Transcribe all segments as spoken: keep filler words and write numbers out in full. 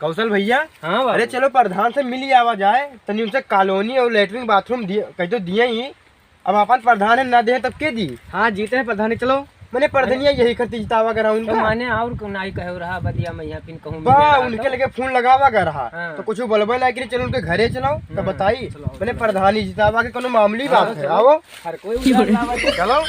कौशल भैया, हाँ बाबू। अरे चलो प्रधान से मिली आवा जाए, तनी उनसे कॉलोनी और लेटरिन बाथरूम दिए, कह तो दिए ही। अब अपन प्रधान है ना दे तब के दी? हाँ, जीते हैं प्रधानी, चलो। मने प्रधानिया यही करती जितावा करा तो उनका। माने और को नाई कहे रहा बदिया में यहाँ पिन कहूँ बा, मिले रहा उनके तो। लगे फोन लगावा कर रहा। हाँ। तो कुछ बोलबे लायक नहीं, चलो उनके घरे चलो, तो हम्म, बताई। चलो, मने चलो। प्रधानी जितावा के कोनो मामूली चलो, बात है, चलो। आओ। हर कोई उधार लावा के। चलो।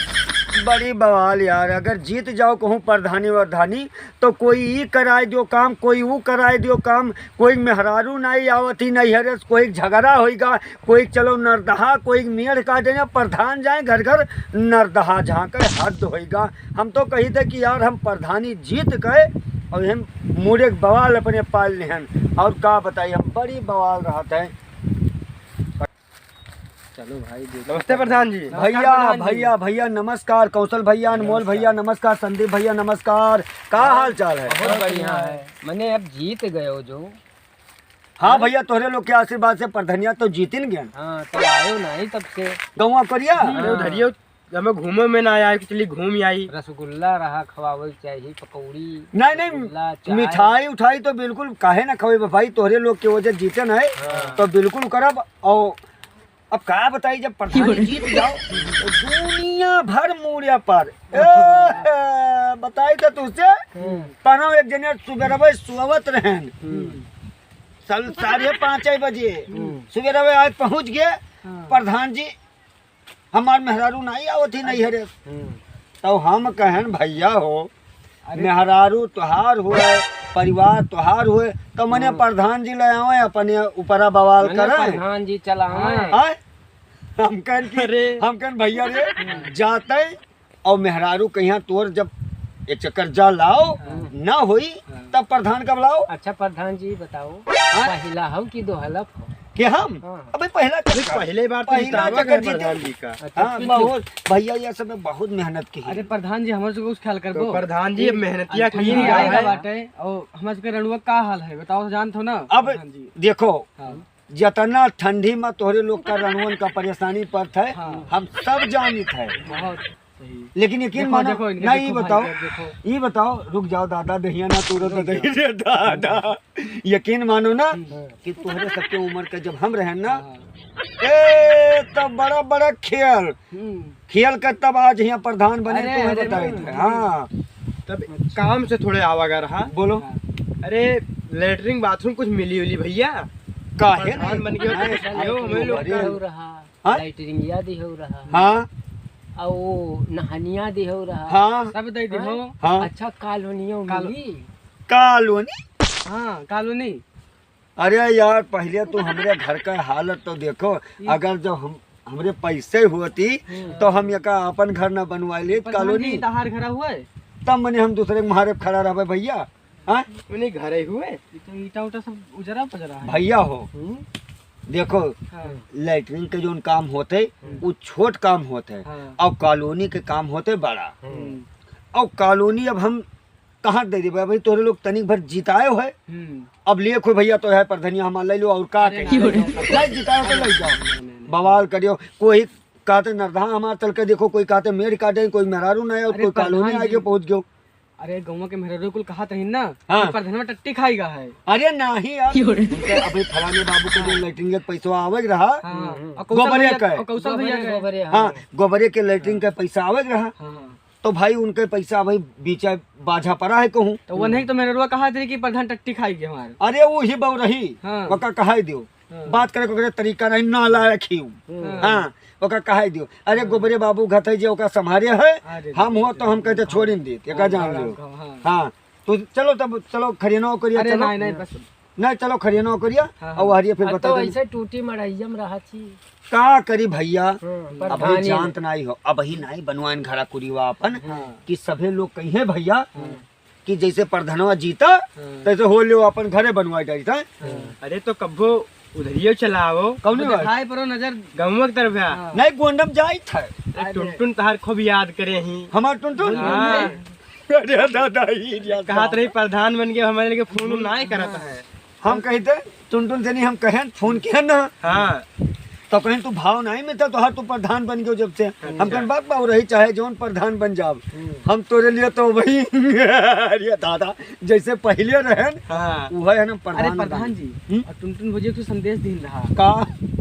बड़ी बवाल यार, अगर जीत जाओ कहूँ प्रधानी वर्धानी, तो कोई ई कराए दियो काम, कोई ऊ कराए दियो काम, कोई मेहरारू नाई आवत ही नैहरे से, कोई झगड़ा होइगा, कोई चलो नरदहा, कोई मेड़ काटे ना, प्रधान जाए घर घर नरदहा झांके, हद होइगा। हम तो कही थे कि यार हम प्रधानी जीत गए और हम मुड़े के बवाल अपने पाल लेहन। और का बताई, हम बड़ी बवाल रहत है। चलो भाई, देखो। नमस्ते प्रधान जी। नमस्कार भैया, प्रधान जी। भैया, भैया, नमस्कार। कौशल भैया, अनमोल नमस्कार। भैया, नमस्कार। संदीप भैया, नमस्कार। का हाल चाल है? बहुत बढ़िया है। मने अब जीत गयो जो। हाँ हाँ? भैया, तोहरे लोग के आशीर्वाद से प्रधनिया तो जीतिन गए। हाँ, तो आयो नहीं तब से। गौवा करिया? अरे हाँ। उधरियो, हमें घूमे में ना आया, चली घूम आई। रसगुल्ला रहा, खवावे के चाहिए, पकौड़ी, नहीं, नहीं, रसगुल्ला, चाय। मिठाई उठाई तो बिल्कुल काहे ना खवेबे भाई, तोहरे लोग के वजह जीते नहीं, हाँ। तो बिल्कुल करब। और अब का बताई, जब प्रधानी जीत जाओ, तो दुनिया भर मुड़िया पर। ए, बताई तो तुझसे, हम्म। पनो एक जने सुबेरवे सोवत रहन। हम्म। सल-, साढ़े पाँच बजे हम्म। सुबेरवे आज पहुँच गए। हाँ। प्रधान जी, हमार मेहरारू नहीं आवत ही नैहरे। हम्म। तो हम कहन, भैया हो, अरे। मेहरारू तोहार हुए, परिवार तोहार हुए, तो मने हाँ। प्रधान जी ले आवे, अपने ऊपरा बवाल मने करे। प्रधान जी चलावे। हाँ। हम कहन कि, अरे। हम कहन, भैया रे, जाते और मेहरारू कहिया तोर जब एक चक्कर जा लाओ, हाँ। ना होई, हाँ। तब प्रधान कब लाओ? अच्छा प्रधान जी बताओ, हाँ? पहिला हो कि दोहलक हो? के हम? हाँ। अबे पहिला अरे चक्कर। पहले बार तो पहिला जितावा चक्कर कर जीते। प्रधान जी का। अच्छा, हाँ, फिर बहुत, भैया ये सब में बहुत मेहनत की है। अरे प्रधान जी, हमर सबके कुछ ख्याल करबो। तो प्रधान जी, अब मेहनतिया अरे, की ठीक है, है। बाटे। और हमर सबके रनुआ का हाल है, बताओ, जानत हो ना अब प्रधान जी? देखो, हाँ। जतना ठंडी में तोहरे लोग का रनुअन का परेशानी पड़त है, हाँ। हम सब जानित है। बहुत सही। लेकिन यकीन देखो, मानो, देखो, इनके नहीं, देखो, बताओ, भाई, देखो। ये बताओ, रुक जाओ दादा, दहिया ना तोड़ो तो दही रे दादा। यकीन मानो ना हम्म। कि तोहरे सबके उम्र के जब हम रहन ना, हाँ। ए, तब बड़ा बड़ा खेल, हम्म। खेल के तब आज यहाँ प्रधान बने, अरे, तुम्हें अरे, बताई अरे, थे। अरे। हाँ। तब काम से थोड़े आवागा रहा। बोलो। हाँ। अरे, लेटरिन बाथरूम कुछ मिली उली भैया? काहे प्रधान नहीं? बन गए हो तो नहीं, कुछ दियो, हमें लोग अरे। का। हो रहा, हाँ? लैट्रिनिया दिहो रहा। हाँ। आ वो नहनिया दिहो रहा। हाँ। सब दे दिहो। हाँ। अच्छा, कॉलोनियों कालो-, मिली? कॉलोनी? हाँ, कॉलोनी। अरे यार, पहले तू हमरे घर का हालत तो देखो। ये अगर जब हम, हमरे पैसे होती, हम्म। तो हम एका अपन घर न बनवा लेत, प्रधान जी, कॉलोनी। तहार घर हुए? तब मने हम दूसरे के मारे खड़ा रहबे भैया। हाँ? उन्हीं घरे हुए? ये तो ईटा उटा सब उजरा पजरा है। भैया हो, हम्म। देखो, हाँ। लैट्रिन के जोन काम होते, हम्म। वो छोट काम होते, हाँ। और कॉलोनी के काम होते बड़ा। हम्म। और कॉलोनी अब हम कहाँ दे देबे? भाई, तोहरे लोग तनिक भर जिताए हो है। हम्म। अब लेखो भैया, तो है प्रधनिया हमार ले लो, और का अरे कही? नहीं, नहीं, नहीं। नहीं जिताए हो तो ले जाओ। नहीं, नहीं, नहीं। बवाल करियो, कोई कहते नरधा हमार चल के देखो, कोई कहते मेड़ काटे, कोई मेहरारू नहीं, और अरे कोई कॉलोनी प्रधान आगे जी। पहुँच गयो। अरे, गौवा के मेहरारू कुल कहत रही ना हाँ। कि प्रधनवा टट्टी खाई गा है। अरे, नाही यार। क्यों रे? उनके अभी फलाने बाबू के जो हाँ। लैट्रिन के पैसवा आवे के रहा, हाँ। हम्म। और कौशल गोबरे भैया के। के, और कौशल भैया गोबरे, के। गोबरे, हाँ। हाँ, गोबरे के लैट्रिन हाँ। के पैसा आवे के रहा। हाँ। तो भाई, उनके पैसा अभी बीचे बाझा पड़ा है कहूँ। तो वो नहीं तो मेहरारू कहत रही कि प्रधान टट्टी खाई गया हमारे। अरे, वो ही बहू रही, हाँ। ओका कहाई दियो। हाँ। बात करे के ओकरे तरीका नहीं, नालायक ही हूँ। हाँ। हाँ, ओका कहाई दियो। अरे, हाँ। गोबरे बाबू घत है जे ओका संभारे है, अरे, हम हो तो हम कहते छोड़िन देत, एका हाँ, जान आराम लियो। खाओ, हाँ। हाँ, तो चलो तब, चलो खरियाना करिया, अरे, चलो। नहीं, नहीं, बस। नहीं, चलो खरियाना करिया, हाँ, और हाँ। हरिया फिर अब बता तो देंगे। ऐसे टूटी मड़ैया में रहा छी। का करी भैया, हाँ, अब प्रधानी जानत में। नहीं हो, अब ही नहीं बनवाइन घरा कुरिया अपन, हाँ। कि सभे लोग कहिए भैया, हाँ। कि जैसे प्रधनवा जीता, हाँ। तैसे हो लियो अपन घरे बनवाई डालता है। हाँ। अरे तो कब्बो उधरियो चला आवो। कौन वो बात? दिखाई परो नजर। गौवा की तरफ है। हाँ। नहीं, गोंडम जाइत है। अरे अरे। टुनटुन तहार खूब याद करे ही। हमार टुनटुन? हाँ। अरे दादा, ही याद कहत रही प्रधान बन के हमारे लिए फोन ना ही करत है। हम कहते टुनटुन से नहीं, हम कहें फोन किया ना। हाँ। तो कहीं तू भाव नहीं मिलता, तो हर तू प्रधान बन गयो जब से। हम कहीं बात बाबू रही, चाहे जौन प्रधान बन जाब, हम तोरे लिए तो वही अरे दादा, जैसे पहले रहन, हाँ। वह है ना अरे प्रधान प्रधान जी, हम्म? और टुनटुन भौजी एक ठो संदेश दीन रहा। का?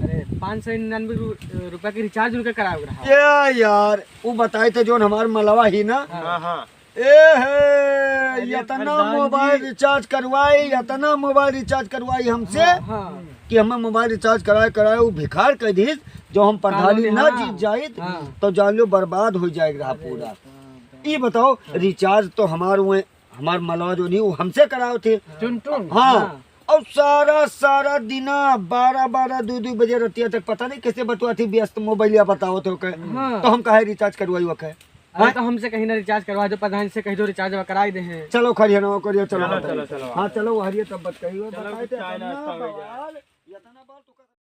अरे, पाँच सौ निन्यानवे रु-, रुपया के रिचार्ज उनका करावे रहा। ए यार, वो बताए थे जौन हमार मलवा ही ना। हाँ, हाँ। ए हे, अरे इतना प्रधान मोबाइल जी। रिचार्ज करवाई, इतना मोबाइल रिचार्ज करवाई हमसे हाँ, हाँ। कि हमें मोबाइल रिचार्ज कराए कराए वो भिखार कर दीस। जो हम प्रधानी कालोनी, ना हाँ। जीत जाइत हाँ। तो जान लो बर्बाद हो जाएगा रहा अरे पूरा। बाप रे। ई बताओ, हाँ। रिचार्ज तो हमार हुए, हमार मलवा जो नहीं वो हमसे कराओ थे। टुनटुन, हाँ। हाँ। और सारा सारा दिना बारह बारह दो दो बजे रतिया तक पता नहीं कैसे बतुआ थी व्यस्त मोबाइलिया बताओ थे ओके। हाँ। तो हम काहे रिचार्ज करवाई ओके? अरे हाँ? तो हमसे कहीं ना रिचार्ज करवा दो, प्रधान से कह दो रिचार्ज कराई दे हैं। चलो खड़िया ना करिए, चलो चलो, बताइए। चलो, चलो। हाँ चलो हरिये तब बात करिए, चलो, बताए थे चाय इतना नाश्ता हो गया। बवाल।